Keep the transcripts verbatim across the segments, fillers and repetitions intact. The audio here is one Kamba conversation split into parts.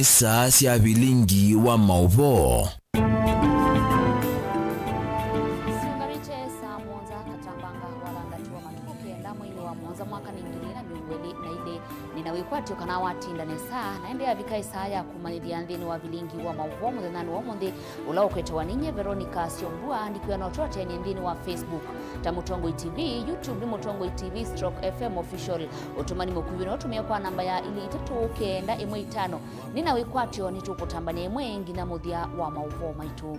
Saa sya vilingi wa maũvoo. Siungamĩte saa mũonza katambanga wa thanthatũ wa matukũ kenda mweinĩ wa mũonza mwaka nĩ ngili na mĩongo ĩlĩ na ilĩ. Nĩ na wĩkwatyo kana watinda nesa, na ĩndĩ yavika ĩsaa ya kũmanyĩthya nthĩnĩ wa vilingi wa maũvoo mũthenyanĩ wa ũmũnthĩ, ũla ũkwetwa nĩ nyie Veronica Syombua, ndikwĩa no tũatĩanĩe nthĩnĩ wa Facebook ta Mũtongoi T V, YouTube nĩ Mũtongoi T V stroke F M Official. Ũtũmani mũkuvĩ no ũtũmĩe kwa namba ya ilĩ itatũ kenda ĩmwe itano. Nĩ na wĩkwatyo nĩtũkũtambanĩa ĩmwe nginya mũthya wa maũvoo maitũ.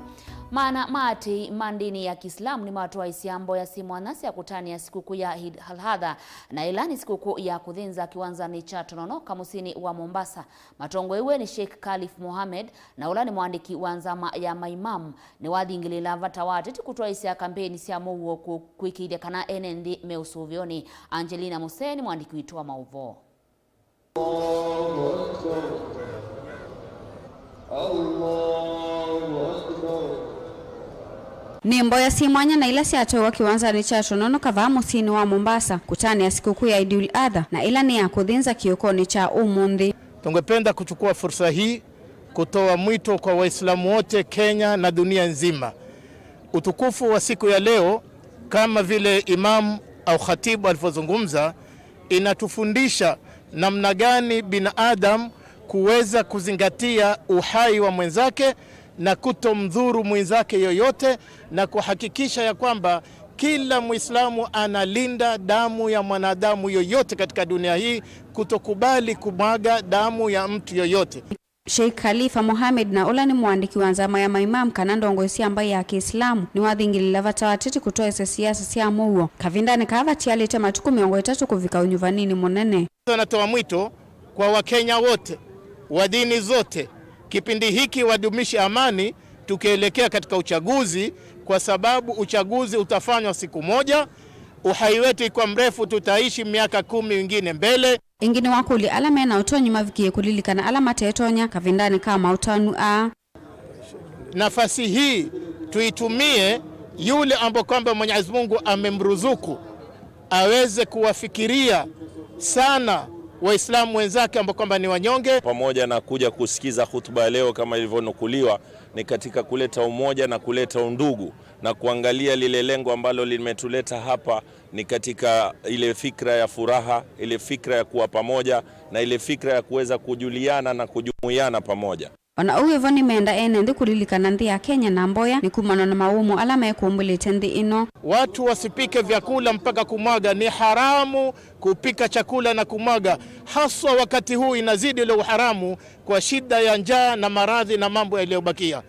Maana ma aatĩĩi ma ndĩni ya Kĩislamu nĩmatwaĩsya mboya syĩ mwanya sya kũtanĩa sikũkũ ya Eid al-Adha, na ĩla nĩ sikũkũ ya kũthĩnza kĩwanzanĩ kya Tononoka mũsyĩnĩ wa Mombasa. Matongoew'e nĩ Sheikh Khalif Mohamed, na ũla nĩ mũandĩki wa nzama ya maimamu, nĩwathingĩlĩĩla vata wa ateti kũtwaĩsya kambeini sya mũuo kũ-, kũĩkĩĩthya kana ene nthĩ me ũsũvĩonĩ. Angelina Musee nĩ mũandĩki witũ wa maũvoo. Nĩ mboya syĩ mwanya na ila syatwaĩwa kĩwanzanĩ kya Tononoka vaa mũsyĩnĩ wa Mombasa kũtanĩa sikũkũ ya Eid al-Adha, na ila nĩ ya kũthĩnza kĩokonĩ kya ũmũnthĩ. Tungependa kuchukua fursa hii kutoa mwito kwa Waislamu wote Kenya na dunia nzima. Utukufu wa siku ya leo, kama vile Imam au Khatibu alivyozungumza, inatufundisha namna gani binadamu kuweza kuzingatia uhai wa mwenzake na kutomdhuru mwenzake yoyote, na kuhakikisha ya kwamba kila Muislamu analinda damu ya mwanadamu yoyote katika dunia hii, kutokubali kumwaga damu ya mtu yoyote. Sheikh Khalifa Mohamed, na ũla nĩ mũandĩki wa nzama ya maimamu kana ndongoi sya mbaĩ ya Kĩislamu, nĩwathingĩlĩĩla vata wa ateti kũtwaĩsya siasa sya mũuo kavindanĩ kaa vatialĩte matukũ mĩongo ĩtatũ kũvika ũnyuvaninĩ mũnene. Natoa mwito kwa Wakenya wote wa dini zote, kipindi hiki wadumishe amani, tukielekea katika uchaguzi, kwa sababu uchaguzi utafanywa siku moja. Uhai wetu ikiwa mrefu, tutaishi miaka kumi wengine mbele. Ĩngĩ nĩwakũlya ala me na ũtonyi mavikĩe kũlilikana ala matetonya kavindanĩ ka maũtanu aa. Nafasi hii tuitumie yule ambao kwamba Mwenyezi Mungu amemruzuku aweze kuwafikiria sana Waislamu wenzake ambao kwamba ni wanyonge. Pamoja na kuja kusikiza hutuba ya leo kama ilivyonukuliwa, ni katika kuleta umoja na kuleta undugu na kuangalia lile lengo ambalo limetuleta hapa, ni katika ile fikra ya furaha, ile fikra ya kuwa pamoja na ile fikra ya kuweza kujuliana na kujumuiana pamoja. O na ũu wĩ vo, nĩmeenda ene nthĩ kũlilikana nthĩ ya Kenya na mboya nĩ kumana na mawũmũ ala mekũmbũlĩte nthĩ ĩno. Watu wasipike vyakula mpaka kumwaga. Ni haramu kupika chakula na kumwaga, haswa wakati huu inazidi ule uharamu kwa shida ya njaa na maradhi na mambo yaliyobakia.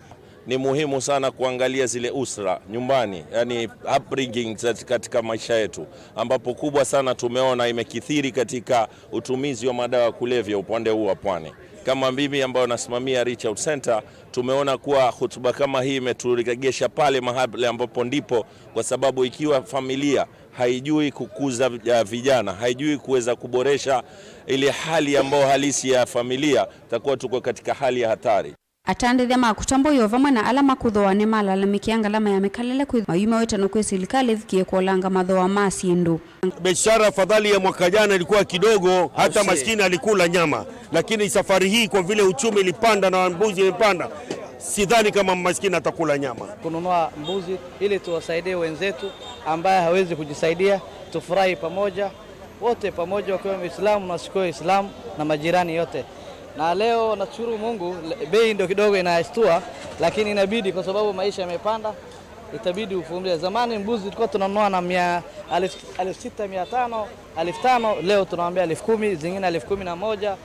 Ni muhimu sana kuangalia zile usra nyumbani, yani upbringing zat-, katika maisha yetu, ambapo kubwa sana tumeona imekithiri katika utumizi wa madawa ya kulevya upande huu wa pwani. Kama mimi ambayo nasimamia Reach Out Center, tumeona kuwa hutuba kama hii imeturegesha pale mahali ambapo ndipo, kwa sababu ikiwa familia haijui kukuza vij-, vijana, haijui kuweza kuboresha ile hali ambayo halisi ya familia, takuwa tuko katika hali ya hatari. Atandĩthya ma kũtambũĩwa vamwe na ala makũthooa nĩmalalamĩkĩa ngalama ya mĩkalĩle kwĩthĩwa mayumawĩte na kwĩ silikalĩ ĩvikĩe kũolanga mathooa ma syĩndũ. Biashara afadhali ya mwaka jana ilikuwa kidogo, hata maskini alikula nyama, lakini safari hii kwa vile uchumi ilipanda na mbuzi imepanda, sidhani kama maskini atakula nyama. Kununua mbuzi ili tuwasaidie wenzetu ambaye hawezi kujisaidia, tufurahi pamoja. Wote pamoja, wakiwa Waislamu na wasiokuwa Waislamu na majirani yote. Na leo nashukuru Mungu, le-, bei ndio kidogo inashtua, lakini inabidi kwa sababu maisha yamepanda, itabidi uvumilie. Zamani mbuzi tulikuwa tunanunua na mia, alif-, alfu sita mia tano, alfu tano, leo tunawaambia alfu kumi, zingine alfu kumi na moja.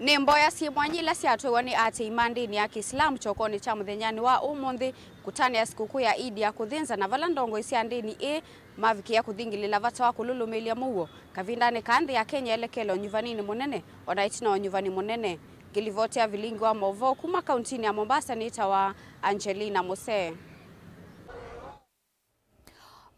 Nĩ mboya syĩ mwanya ila syatwaiwa nĩ aatĩĩi ma ndĩni ya Kĩislamu kyokonĩ kya mũthenyanĩ wa ũmũnthĩ kũtanĩa sikũkũ ya Eid ya kũthĩnza, na vala ndongoi sya ndĩni ĩĩ mavikĩĩa kũthingĩlĩla vata wa kũlũlũmĩĩlya mũuo kavindanĩ kaa nthĩ ya Kenya ĩelekele ũnyuvaninĩ mũnene, o na ĩtina wa ũnyuvani mũnene. Ngĩlivotea vilingi wa maũvoo kuma kauntinĩ ya Mombasa nĩtawa Angelina Musee.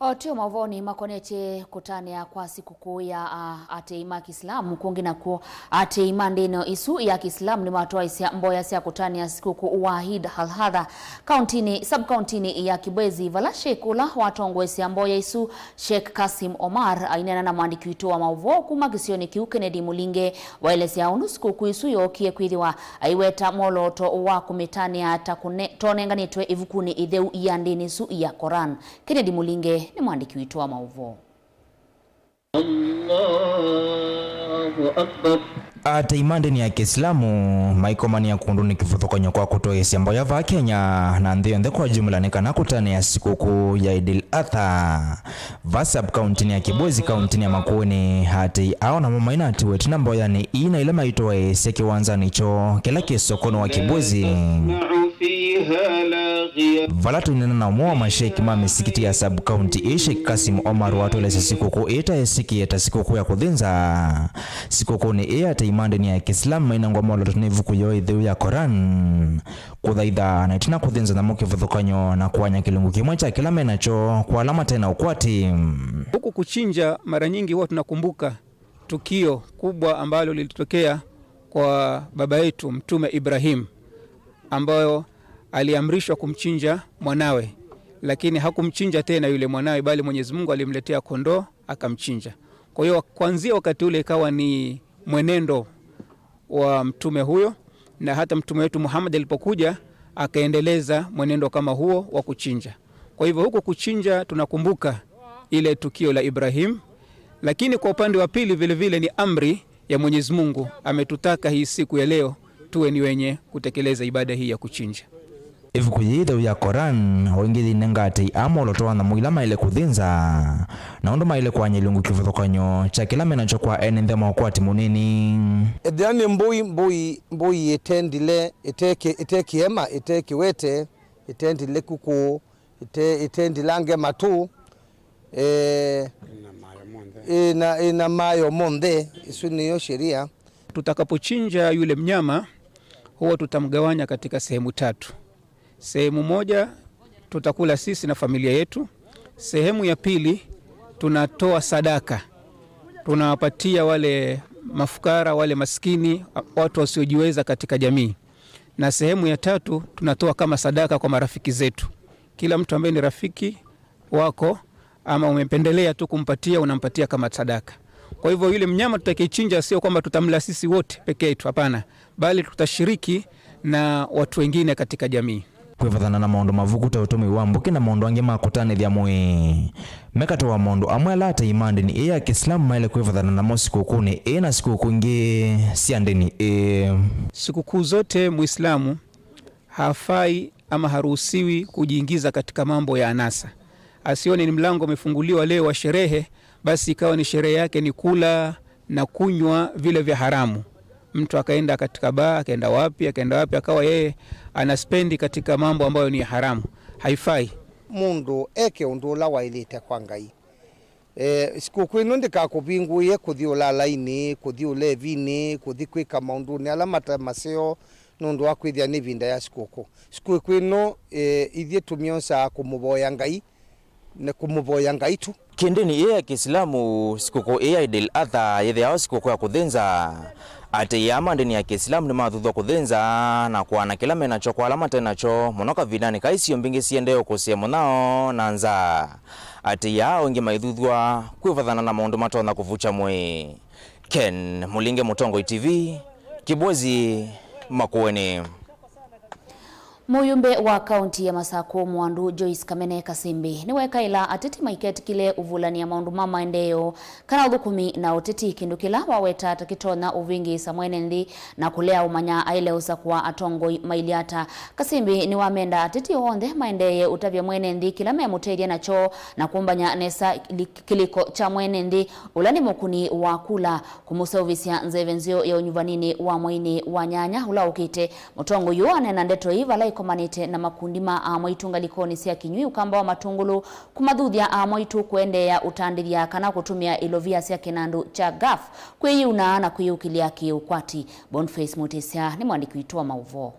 O tio maũvoonĩ makonetye kũtanĩa kwa sikũkũ ya, a, atĩĩi ma Kisilamu, kũngĩ nakw'o, atĩĩi ma ndĩno ĩsu ya Kisilamu nĩmatwaĩsya mboya sya kũtanĩa sikũkũ wa Eid al-Adha kauntinĩ, sub-kauntinĩ ya Kibwezi, vala Sheikh ũla watongoesya mboya ĩsu, Sheikh Kasim Omar, aineena na mwandĩki witũ wa maũvoo kuma kĩsionĩ kĩu, Kennedy Mulinge, waelesya ũndũ sikũkũ ĩsu yookie kwĩthĩwa aiweta mwolooto wa kũmĩtanĩa ta kũne-, tonenganĩtwe ĩvukunĩ ĩtheu ya ndĩni ĩsu ya Koran. Kennedy Mulinge nĩ mwandĩki witũ wa maũvoo. Allahu Akbar. Atĩĩi ma ndĩni ya Kĩsilamu maikomania kũndũ nĩ kĩvathũkany'o kwa kũtwaĩĩsya mboya vaa Kenya na nthĩ yonthe kwa jumla nĩ kana kũtanĩa sikũkũ ya Eid al-Adha. Va sub-kauntinĩ ya Kibwezi, kauntinĩ ya Makueni, atĩĩi ao namo mainatiwe ĩtina mboyanĩ ii na ila maitwaĩĩsya kĩwanzanĩ kyoo kĩla kĩ sokonĩ wa Kibwezi, vala tũineena na ũmwe wa masheki ma mĩsikiti ya sub-county ĩĩ, Sheikh Kasim Omar, watũelesya sikũkũ ĩĩ ta ĩsĩkĩe ta sikũkũ ya kũthĩnza. Sikũkũnĩ ĩĩ, atĩĩi ma ndĩni ya Kĩsilamu mainengwa mwolooto nĩ ĩvuku yoo ĩtheu ya Koran, kũthaitha na ĩtina kũthĩnza nyamũ kĩvathũkany'o na kũany'a kĩlungu kĩmwe kya kĩla me nakyo kwa ala mate na ũkwati. Huku kuchinja, mara nyingi huwa tunakumbuka tukio kubwa ambalo lilitokea kwa baba yetu Mtume Ibrahim, ambayo aliamrishwa kumchinja mwanawe, lakini hakumchinja tena yule mwanawe, bali Mwenyezi Mungu alimletea kondoo akamchinja. Kwa hiyo, kuanzia wakati ule ikawa ni mwenendo wa mtume huyo, na hata mtume wetu Muhammad alipokuja akaendeleza mwenendo kama huo wa kuchinja. Kwa hivyo, huko kuchinja tunakumbuka ile tukio la Ibrahim, lakini kwa upande wa pili vile vile ni amri ya Mwenyezi Mungu, ametutaka hii siku ya leo tuwe ni wenye kutekeleza ibada hii ya kuchinja. Ĩvuku yĩĩ ĩtheu ya Koran o ĩngĩ yĩinenga atĩĩi aa mwolooto wa nyamũ ila maĩle kũthĩnza, na ũndũ maĩle kũany'a ilungu kĩvathũkany'o kya kĩla me nakyo kwa ene nthĩ ma ũkwati mũnini. Ethĩa nĩ mbũi, mbũi, mbũi ĩtendile, ĩte kĩ-, ĩte kĩema, ĩte kĩwete, ĩtendile kũkũ, ĩte-, ĩtendilange matũ, eh, ĩna mayo monthe, ĩna, ĩna mayo monthe, ĩsu nĩyo sheria. Tutakapochinja yule mnyama, huwa tutamgawanya katika sehemu tatu. Sehemu moja tutakula sisi na familia yetu. Sehemu ya pili tunatoa sadaka. Tunawapatia wale mafukara, wale maskini, watu wasiojiweza katika jamii. Na sehemu ya tatu tunatoa kama sadaka kwa marafiki zetu. Kila mtu ambaye ni rafiki wako ama umependelea tu kumpatia, unampatia kama sadaka. Kwa hivyo yule mnyama tutakayechinja sio kwamba tutamla sisi wote peke yetu, hapana, bali tutashiriki na watu wengine katika jamii. Kwĩvathana na maũndũ mavuku ta ũtũmĩi wa mbũkĩ na maũndũ angĩ ma kũtanĩthya mwĩĩ, me katĩ wa maũndũ amwe ala atĩĩi ma ndĩni ĩĩ ya Kĩsilamu maĩle kwĩvathana namo sikũkũnĩ ĩĩ na sikũkũ ingĩ sya ndĩni ĩĩ. Sikukuu zote Muislamu hafai ama haruhusiwi kujiingiza katika mambo ya anasa. Asione ni mlango umefunguliwa leo wa sherehe, basi ikawa ni sherehe yake ni kula na kunywa vile vya haramu. Mtu akaenda katika baa, akaenda wapi, akaenda wapi, akawa yeye anaspendi katika mambo ambayo ni ya haramu. Haifai. Mũndũ eke ũndũ ũla waĩlĩte kwa Ngai. Eh, sikũkũ ĩno ndĩkakũvingũĩe kũthi ũlalainĩ, kũthi ũlevinĩ, kũthi kwĩka maũndũnĩ ala mate maseo, nũndũ wa kwĩthĩa nĩ ĩvinda ya sikũkũ. Sikũkũ ĩno, eh, ithyĩ tũmyosaa kũmũvoya Ngai, na kũmũvoya Ngai tu. Kĩndĩnĩ ĩĩ ya Kĩsilamu, sikũkũ ĩĩ ya Eid al-Adha yĩthĩawa sikũkũ ya kũthĩnza. Atĩĩi aa ma ndĩni ya Kĩsilamu nĩmathuthw'a kũthĩnza na kũana kĩla me nakyo kwa ala mate nakyo, mũno kavindanĩ kaa isio mbingĩ siendee ũkũsĩe mũnyao na nzaa. Atĩĩi aa o ĩngĩ maithuthw'a kwĩvathana na maũndũ matonya kũvukya mwĩĩ. Ken Mulinge, Mũtongoi T V, Kibwezi, Makueni. Mũyumbe wa kaunti ya Masakũ Mwandu Joyce Kamene Kasimbi nĩwekaĩla ateti maiketĩkĩle ũvulany'a maũndũ ma maendeeo kana ũthũkũmi na ũteti, kĩndũ kĩla waweta ta kĩtonya ũvĩngĩĩsa mwene nthĩ na kũlea ũmanya aĩle ũsakũa atongoi mailye ata. Kasimbi nĩwamenda ateti onthe maendeeye ũtavya mwene nthĩ kĩla memũtethya nakyo na kũmbany'a nesa li-, kĩlĩko kya mwene nthĩ, ũla nĩ mũkũni wa kula, kũmũseũvĩsya nzeve nzeo ya ũnyuvaninĩ wa mweinĩ wa nyanya ũla ũkĩte. Mũtongoi ũũ aneena ndeto ii vala ĩkomanĩte na makundi ma amwaitũ ngalĩkonĩ sya Kĩnywi, Ũkamba wa Matũngũlũ, kũmathuthya amwaitũ kũendeea ũtandĩthya kana kũtũmĩa ilovia sya kĩnandũ kya gaf kwĩyĩuna na kwĩyũkĩlya kĩ-ũkwati. Boniface Mutisya nĩ mwandĩki witũ wa maũvoo.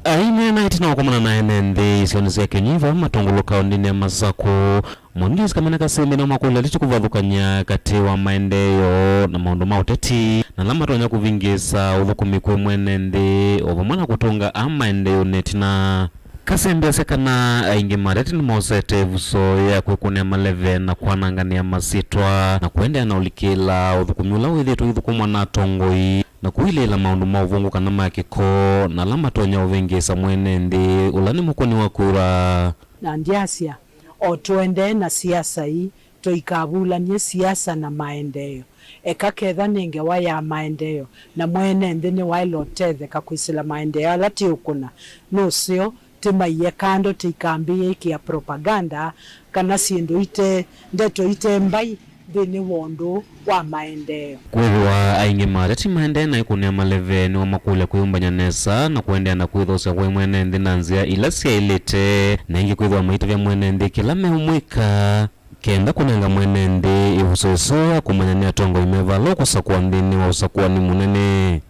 Aineena ĩtina wa kũkomana na ene nthĩ isionĩ sya Kĩnyuva, Matũngũlũ kaũndĩnĩ ya Masakũ, Mundis Kamene Kasĩmbĩ nĩwamakũlya ateti kũvathũkany'a katĩ wa maendeeo na maũndũ ma ũteti, na ala matonya kũvĩngĩĩsa ũthũkũmi kwĩ mwene nthĩ, o vamwe na kũtũnga a maendeeonĩ ĩtina. Kasĩmbĩ asya kana aingĩ ma ateti nĩmosete ĩvuso ya kwĩkũnĩa maleve na kwananganĩa masyĩtwa na kũendeea na ũlikĩla ũthũkũmi ũla wĩthĩĩtwe ũithũkũmwa na atongoi, na kũilĩĩla maũndũ ma ũvũngũ kana ma kĩko, na ala matonya ũvĩngĩĩsa mwene nthĩ, ũla nĩ mũkũni wa kura. Na ndyasya, o tũendee na siasa ii, tũikavulany'e siasa na maendeeo. Eka ketha nĩ ngewa ya maendeeo, na mwene nthĩ nĩwaĩle ũtetheka kwĩsĩla maendeeo ala tĩũkũna, nũseo tĩmaiye kando tĩikambĩĩe ĩkĩa propaganda kana syĩndũ ite, ndeto ite mbai nthĩnĩ wa ũndũ wa maendeeo. Kwĩthĩwa aingĩ ma ateti maendee na ĩkũnĩa maleve, nĩwamakũlya kwĩyũmbany'a nesa na kũendeea na kwĩthoosya kwĩ mwene nthĩ na nzĩa ila syaĩlĩte, na ĩngĩ kwĩthĩwa maitavya mwene nthĩ kĩla meũmwĩka kenda kũnenga mwene nthĩ ĩvuso ĩseo ya kũmanya nĩ atongoi meva ala ũkũsakũa nthĩnĩ wa ũsakũani mũnene.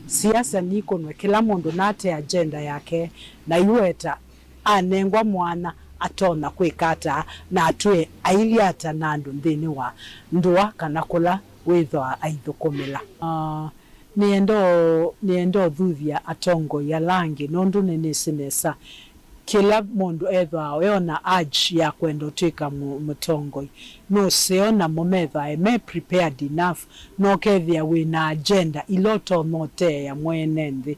Siasa nikũnwe, kĩla mũndũ nate agenda yake na aiweta, anengwa mwanya atonya kwĩka ata na atwĩe ailyĩ ata na andũ nthĩnĩ wa ndũa kana kũla wĩthwa aithũkũmĩla. Ah, nĩenda ũ-, nĩenda ũthuthya atongoi ala angĩ nũndũ nĩnĩsĩ nesa kĩla mũndũ ethwaa eona urge ya kwenda ũtw'ĩka mũ-, mũtongoi. Nũseo namo methwae me prepared enough, na ũkethĩa wĩ na agenda ila ũtonya ũteea mwene nthĩ.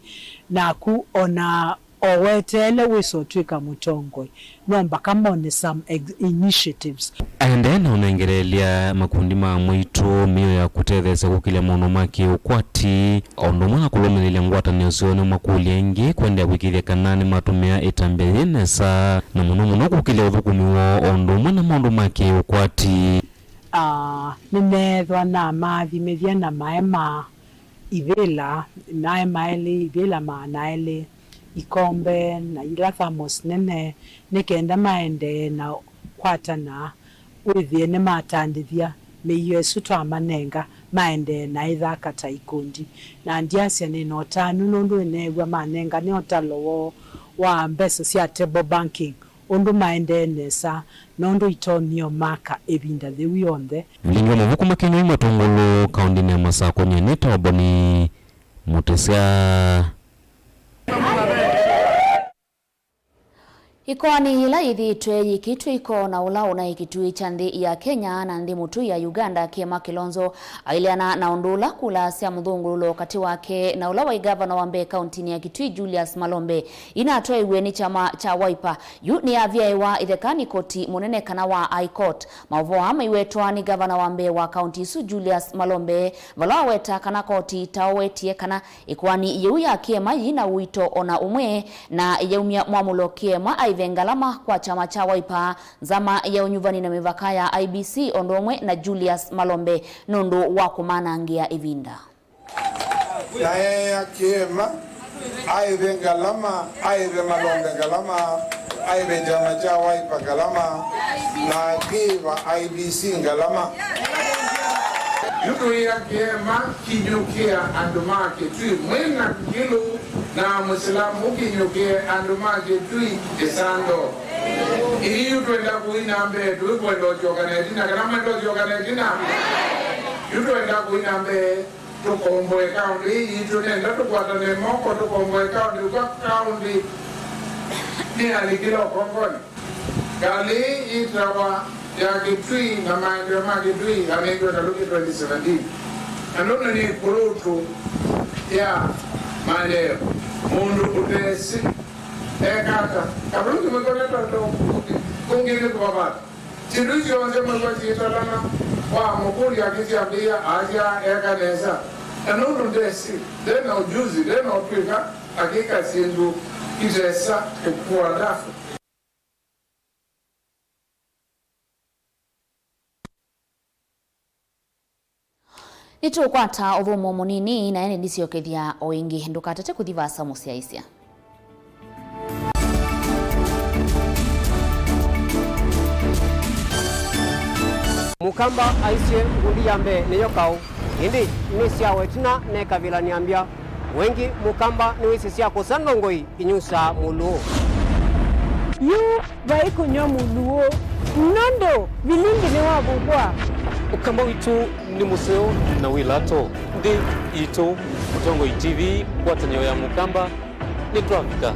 Naku ona o weteele wĩsa ũtw'ĩka mũtongoi, no mbaka mone some ex-, initiatives. Aendee na ũnengereelya makundi ma amwaitũ mĩio ya kũtetheesya kũkĩlya maũndũ ma kĩ-ũkwati, o ũndũ ũmwe na kũlũmĩlĩlya ngwatanĩo syoo, nĩwamakũlya ĩngĩ kũendeea kũĩkĩĩthya kana nĩmatũmĩa ĩtambya yĩ nesa, na mũno mũno kũkĩlya ũthũkũmi woo o ũndũ ũmwe na maũndũ ma kĩ-ũkwati. Ah, nĩneethwa namaathimĩthya na maema ivĩla, maema elĩ, ivĩla maana elĩ, ikombe, na ila thermos nene, nĩ kenda maendee na kwatana, wĩthĩe nĩmatandĩthya mĩio ĩsu twamanenga, maendee na ĩthaka ta ikundi. Na ndyasya nĩ na ũtanu, nũndũ nĩneew'a manengane ũtalo woo wa mbesa sya table banking, ũndũ maendee nesa, na ũndũ itonyie ũmaka ĩvinda yĩu yonthe. Vilingi wa mavuku ma Kĩnyũi Matũngũlũ, kaũndĩnĩ ya Masakũ, nyie nĩtawa Boni Mũtĩsya. Ĩkoani yĩla yĩthĩĩtwe yĩkĩtw'e ĩkoo na ũla ũnaĩ kĩtuĩ kya nthĩ ya Kenya na nthĩ mũtũi ya Uganda, Kĩema Kĩlonzo aileana na ũndũ ũla kula sya mũthũngũlũlo katĩ wake na ũla waĩ ngavana wa mbee kauntinĩ ya Kitui, Julius Malombe, inatwaĩwe nĩ kyama kya Wiper. Yu nĩyavyaĩwa ĩthekanĩ koti mũnene kana wa High Court. Maũvoo aa maiwetwa nĩ ngavana wa mbee wa kaunti ĩsu, Julius Malombe, vala waweta kana koti ĩtawetie kana ĩkoani yĩu ya Kĩema yĩ na ũito o na ũmwe, na yaumya mwamũlo Kĩema aĩve ngalama kwa kyama kya Wiper nzama ya ũnyuvani na mĩvaka ya I E B C o ũndũ ũmwe na Julius Malombe nũndũ wa kũmanangĩa ĩvinda. Na eea Kĩema aĩve ngalama, aĩve Malombe ngalama, aĩve kyama kya Wiper ngalama, na akĩĩva I E B C ngalama. Yu tũĩa Kĩema kinyũkĩa andũ ma Kĩtui mwĩ na kĩlũ, na Mũsilamu kinyũkĩe andũ ma Kĩtui ĩsando. Ĩĩ, yu twenda kũina mbee, tũikwenda ũsyoka na ĩtina, kana mwenda ũsyoka na ĩtina? Yu twenda kũina mbee. Tũkomboe kaũndĩ ĩĩ yitũ, nenda tũkwatane moko, tũkomboe kaũndĩ kwa kaũndĩ. Nĩ alikile ũkongoni. Ngalĩ ĩĩ yĩtawa ya Kĩtui na maendeeo ma Kĩtui yanengiwe Kalũki twenty seventeen. Na nũndũ nĩ ĩkũlũtũ ya maendeeo, mũndũ ũtesĩ ekata. Kalũki mwĩkone tondũ kũngĩ nĩ kũvavata. Syĩndũ isu syonthe mwĩw'a syĩtalana, wamũkũlya akĩsyambĩĩa, asya eka nesa. Na nũndũ ndesĩ, nde na ũjuzi, nde na ũtw'ĩka, akĩka syĩndũ itesa kũkua ndafu. Nĩtũkwata ũthũmũo mũnini, na ĩndĩ ndisyokethya o ĩngĩ. Ndũkatate kũthi vaasa mũsyaĩĩsya. Mũkamba aisye, ngundi ya mbee nĩyo kaũ, ĩndĩ nĩsyawa ĩtina nekavĩla nĩambya. Wengĩ mũkamba nĩwĩsĩ sya kũsa ndongoi inyusaa mũlũũ. Yu vai kũnyw'a mũlũũ, nũndũ vilingi nĩwavukwa. Ũkamba witũ nĩ mũseo na wĩ lato. Nthĩ yitũ, Mũtongoi T V, ngwatanĩo ya mũkamba, nĩtwavika.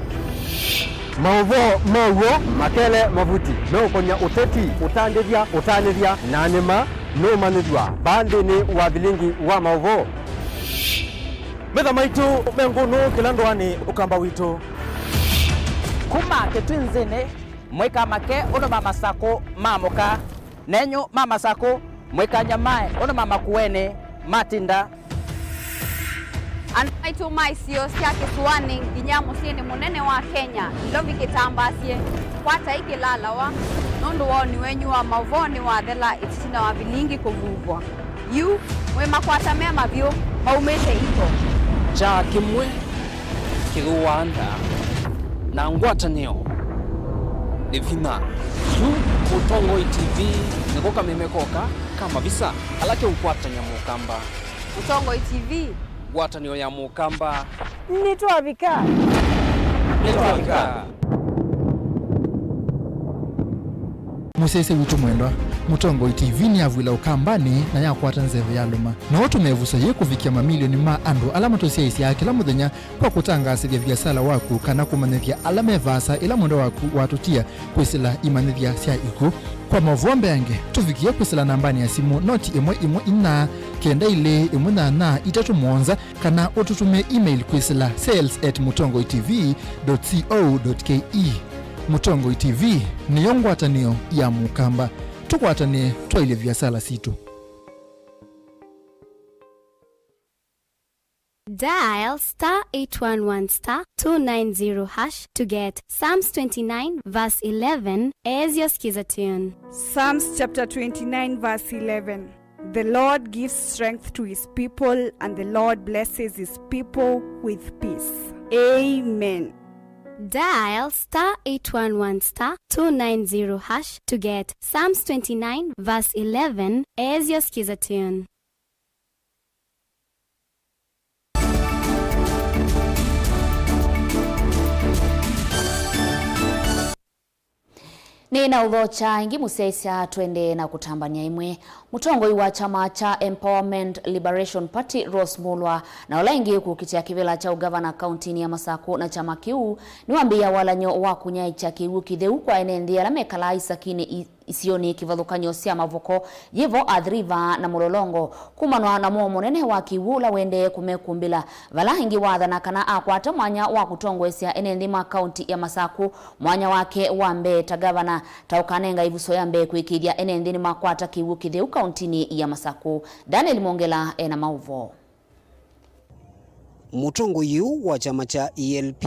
Maũvoo ma w'o, makele, mavuti, meũkony'a ũteti, ũtandĩthya, ũtanĩthya, na nĩma nũũmanyĩthw'a vaa nthĩnĩ wa vilingi wa maũvoo. Metha maitũ me ngũnũ kĩla ndũanĩ, ũkamba witũ. Kuma kĩtwinzĩnĩ, mũikamake ũndũ ma Masakũ maamũka. Nenyu ma Masakũ, mũikanyamae ũndũ ma Makueni matinda. Andũ maitũ ma isio sya kĩsũanĩ nginya mũsyĩnĩ mũnene wa Kenya, Nairobi kĩtambaasye, kwatai kĩlalawa, nũndũ woni wenyu wa maũvoo nĩwathela ĩtina wa vilingi kũvuvwa. Yu, mwĩ makwata mema vyũ, maumĩte iko? Kyaa kĩmwe kĩthũaa ndaa, na ngwatanĩo nĩ vinya. Yu Mũtongoi T V nĩko kameme koka ka mavisa ala keũkwatany'a mũkamba. Mũtongoi T V. Ngwatanĩo ya mũkamba. Nĩtwavika. Nĩtwavika. Mũsyaĩĩsya witũ mwendwa, Mũtongoi T V nĩyavw'ĩla ũkambanĩ na yakwata nzeve ya lũma. No ũtũme ĩvuso yĩĩ kũvikĩa mamilioni ma andũ ala matũsyaĩĩsyaa kĩla mũthenya kwa kũtangaasĩthya viasala waku kana kũmanyĩthya ala me vaasa ĩla mwendwa waku watũtia kwĩsĩla imanyĩthya sya ikw'ũ. Kwa maũvoo mbeange, tũvikĩe kwĩsĩla nambanĩ ya simũ noti ĩmwe ĩmwe inya kenda ilĩ ĩmwe nyanya itatũ mũonza, kana ũtũtũmĩe email kwĩsĩla sales at mũtongoi T V dot co dot K E. Mũtongoi T V nĩyo ngwatanĩo ya mũkamba. Tũkwatanĩe twaĩlye viasala sitũ. Dial star eight one one star two nine zero hash to get Psalms twenty-nine verse eleven as your skiza tune. Psalms chapter twenty-nine verse eleven. The Lord gives strength to his people, and the Lord blesses his people with peace. Amen. Dial star eight one one star two nine zero hash to get Psalms twenty-nine verse eleven as your skiza tune. Nĩnaũthokya ĩngĩ mũsyaĩĩsya, twendee na kũtambany'a ĩmwe. Mũtongoi wa kyama kya Empowerment Liberation Party, Rose Mulwa, na ũla ĩngĩ ũkũkitĩa kĩvĩla kya ũgavana kauntinĩ ya Masakũ na kyama kĩu, nĩwambĩĩa walany'o wa kũnyaĩĩkya kĩw'ũ kĩtheu kwa ene nthĩ ala mekalaa isakinĩ i- isionĩ kĩvathũkany'o sya Mavoko, yĩvo Athi River na Mũlolongo, kumanwa na mũo mũnene wa kĩw'ũ ũla ũendee kũmekumbĩla, vala ĩngĩ wathana kana akwata mwanya wa kũtongoesya ene nthĩ ma kaunti ya Masakũ mwanya wake wa mbee ta gavana, ta ũkanenga ĩvuso ya mbee kũĩkĩĩthya ene nthĩ nĩmakwata kĩw'ũ kĩtheu kauntinĩ ya Masakũ. Daniel Mongela ena maũvoo. Mũtongoi ũũ wa kyama kya E L P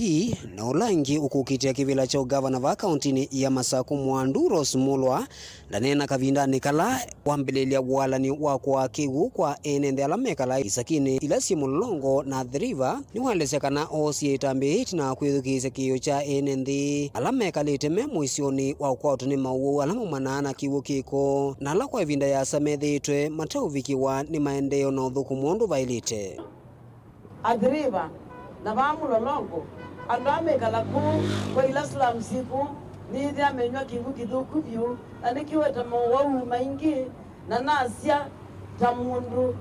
na ũla ĩngĩ ũkũkitĩa kĩvĩla kya ũgavana vaa kauntinĩ ya Masakũ, Mwandu Rose Mulwa, ndaneena kavindanĩ kala wambĩlĩlya walany'o wa kũaa kĩw'ũ kwa ene nthĩ ala mekalaa isakinĩ ila syĩ Mũlolongo na Athi River, nĩwaelesya kana oosie ĩtambya ĩtina wa kwĩthukĩĩsya kĩĩo kya ene nthĩ ala mekalĩte me mũisyonĩ wa kũkwatwa nĩ maũwau ala maumanaa na kĩw'ũ kĩko, na ala kwa ĩvinda yĩasa methĩĩtwe mateũvikĩwa nĩ maendeeo na ũthũkũmi ũndũ vaĩlĩte. Athi River, na vaa Mũlolongo, andũ aa mekala kũu kwa ila slums syĩ kũu, nĩĩthĩa menyw'a kĩw'ũ kĩthũku vyũ, na nĩkĩweta mowau maingĩ, na nasya ta mũndũ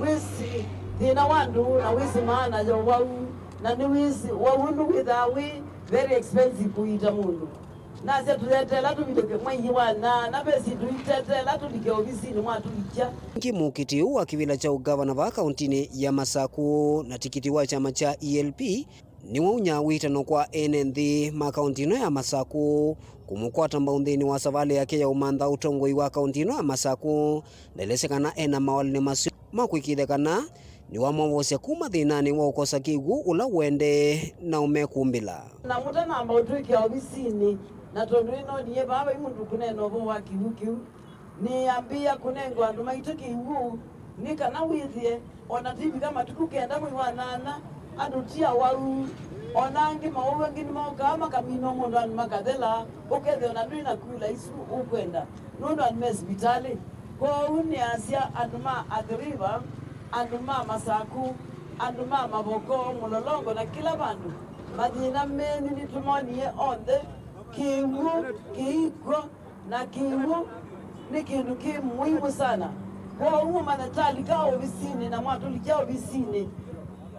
wĩsĩ thĩna wa ndũũ na wĩsĩ maana ya ũwau, na nĩwĩsĩ ũwau ũndũ wĩthaa wĩ very expensive kũiita mũndũ. Nasya tũyetela tũvike mwei wa nyanya, ve syĩndũ itete ĩla tũvike ovisinĩ mwatũlikya. Ĩngĩ mũkiti ũũ wa kĩvĩla kya ũgavana vaa kauntinĩ ya Masakũ na tikiti wa kyama kya E L P nĩwaunyaa wĩtano kwa ene nthĩ ma kaunti ĩno ya Masakũ kũmũkwata mbau nthĩnĩ wa savalĩ yake ya ũmantha ũtongoi wa kaunti ĩno ya Masakũ. Ndaelesya kana ena mawalany'o maseo ma kũĩkĩĩthya kana nĩwamwovosya kuma thĩnanĩ wa ũkosa kĩw'ũ ũla ũendee na ũmekumbĩla. Na mũtanamba ũtwĩkĩa ovisinĩ, na tondũ ĩno niĩ vaa vai mũndũ kũneena ũvoo wa kĩw'ũ kĩu, nĩambĩĩa kũnengwa andũ maitũ kĩw'ũ, nĩ kana wĩthĩe, o na tĩvika matukũ kenda mwei wa nyanya, andũ ti awau. O na angĩ mawau angĩ nĩmokaa makaminwa mũndũ, andũ makathela, ũkethĩa o na ndwĩ na kula isu ũkwenda, nũndũ andũ me sivitalĩ. Kwoou nĩasya andũ ma Athi River, andũ ma Masakũ, Andũ ma Mavoko, Mũlolongo na kĩla vandũ, mathĩna menyu nĩtũmonie onthe. Kĩw'ũ kĩikw'o, na kĩw'ũ nĩ kĩndũ kĩ mũimu sana. Kwoou mũmanye twalika ovisinĩ na mwatũlikya ovisinĩ,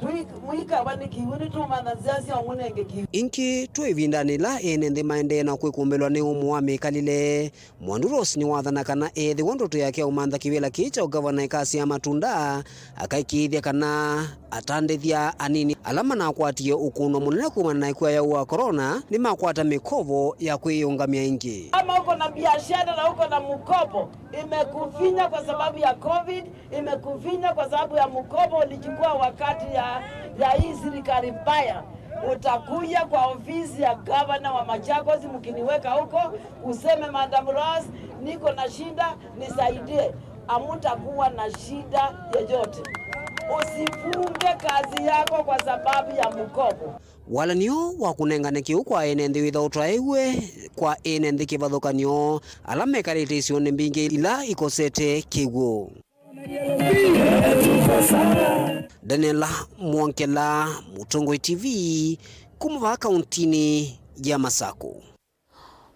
tũi-, mũikava nĩ kĩw'ũ, nĩtũmanya nzĩa sya ũmũnenge kĩw'ũ. Ĩngĩ twĩ ĩvindanĩ ĩla ene nthĩ maendee na kwĩkũmbĩlwa nĩ ũmũ wa mĩkalĩle. Mwandu Rose nĩwathana kana eethĩwa ndoto yake ya ũmantha kĩvĩla kĩĩ kya ũgavana ĩkasyaa matunda, akaĩkĩĩthya kana atandĩthya anini ala manakwatie ũkũnwa mũnene kumana na ĩkw'a ya ũũ wa corona nĩmakwata mĩkovo ya kwĩyĩũngamya ĩngĩ. Kama uko na biashara na uko na mkopo, imekufinya kwa sababu ya covid, imekufinya kwa sababu ya mkopo ulichukua wakati ya, ya hii serikali mbaya, utakuja kwa ofisi ya gavana wa Machakos, mkiniweka huko, useme, "Madam Rose, niko na shida, nisaidie." Hamutakuwa na shida yoyote. Usifunge kazi yako kwa sababu ya mkopo. Walanio wa kũnengane kĩw'ũ kwa ene nthĩ wĩthaũtwaĩw'e kwa ene nthĩ kĩvathũkany'o ala mekalĩte isionĩ mbingĩ ila ikosete kĩw'ũ. Daniel Mwongela, Mũtongoi T V, kuma vaa kauntinĩ ya Masakũ.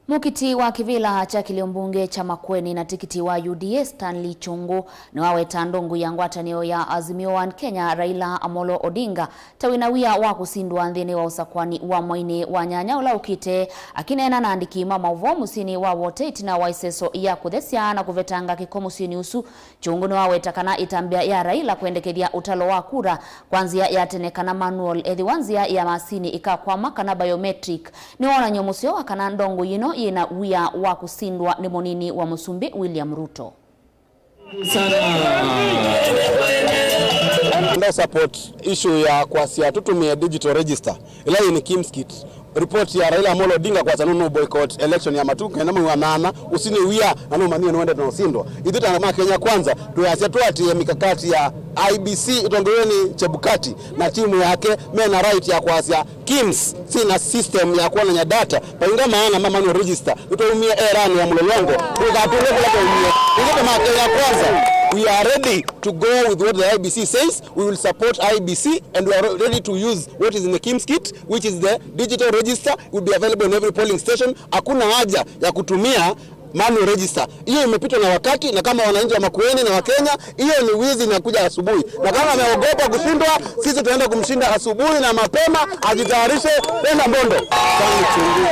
Mũkiti wa kĩvĩla kya kĩlĩo mbunge kya Makueni na tikiti wa U D A Stanley Chungu nĩwaweta ndongo ya ngwatanĩo ya Azimio One Kenya Raila Amolo Odinga ta wĩna wia wa kũsindwa nthĩnĩ wa ũsakwani wa mweinĩ wa nyanya ũla ũkĩte. Akĩneena na andĩki ma maũvoo mũsyĩnĩ wa Wote ĩtina wa ĩseso ya kũthesya na kũvetanga kĩko mũsyĩnĩ ũsu, Chungu nĩwaweta kana ĩtambya ya Raila kwendekethya ũtalo wa kura kwa nzĩa ya tene kana manual, ethĩwa nzĩa ya masini ĩkakwama kana biometric, nĩ wonany'o mũseo wa kana ndongo yĩno yĩna wia wa kũsindwa nĩ mũnini wa mũsumbĩ William Ruto. Nda support issue ya kwasya tũtũmĩe digital register ĩla yĩ nĩ KIMS kit. Report ya Raila Amolo Odinga kwasya nũnũ boycott election ya matukũ kenda mwei wa nana, ũsu nĩ wia, na nũmanyie nĩwendete na ũsindwa. Ithyĩ ta ma Kenya Kwanza, twĩasya tũatĩĩe mikakati ya I E B C ĩtongoew'e nĩ Chebukati na timu yake mena right ya kwasya KIMS syĩna system ya kwonany'a data. Vainga maana ma manual register, nĩtwaumie eranĩ ya Mũlolongo, ndũkatũlwe kũla twaumie. Ithyĩ ta ma Kenya Kwanza, we are ready to go with what the I E B C says. We will support I E B C and we are ready to use what is in the KIMS kit, which is the digital register, will be available in every polling station. Hakuna haja ya kutumia manual register. Hiyo imepitwa na wakati, na kama wananchi wa Makueni na Wakenya, hiyo ni wizi inakuja asubuhi. Na kama ameogopa kushindwa, sisi tunaenda kumshinda asubuhi na mapema, ajitayarishe, enda mbondo. Stanley Chungu,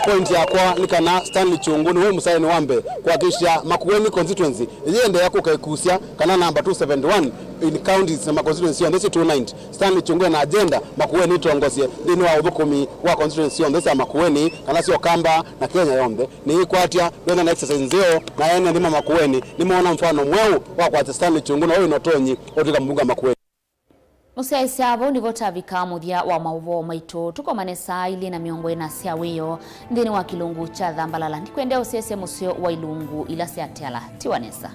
point yakwa nĩ kana Stanley Chungu nĩwe mũsaĩni wa mbee kuhakikisha Makueni constituency ĩyĩendeea kũka ĩkusya kana number two seventy-one in counties na ma constituency yonthe syĩ two ninety. Stanley Chungu ena agenda Makueni ĩtongosye nthĩnĩ wa ũthũkũmi wa constituency syonthe sya Makueni kana sya Ũkamba na Kenya yonthe. Nĩyĩkwatya ndwenda na exercise nzeo, na ene nthĩ ma Makueni nĩmoona mfano mweũ wa kwasya Stanley Chungu na wĩ na ũtonyi ũtw'ĩka mũmbunge wa Makueni. Mũsyaĩĩsya, vau nĩvo tavika mũthya wa maũvoo maitũ. Tũkomane saa ilĩ na mĩongo ĩna sya wĩoo nthĩnĩ wa kĩlungu kya Thambalala. Ndikwendea ũsyaĩĩsye mũseo wa ilungu ila syateala. Tiwa nesa.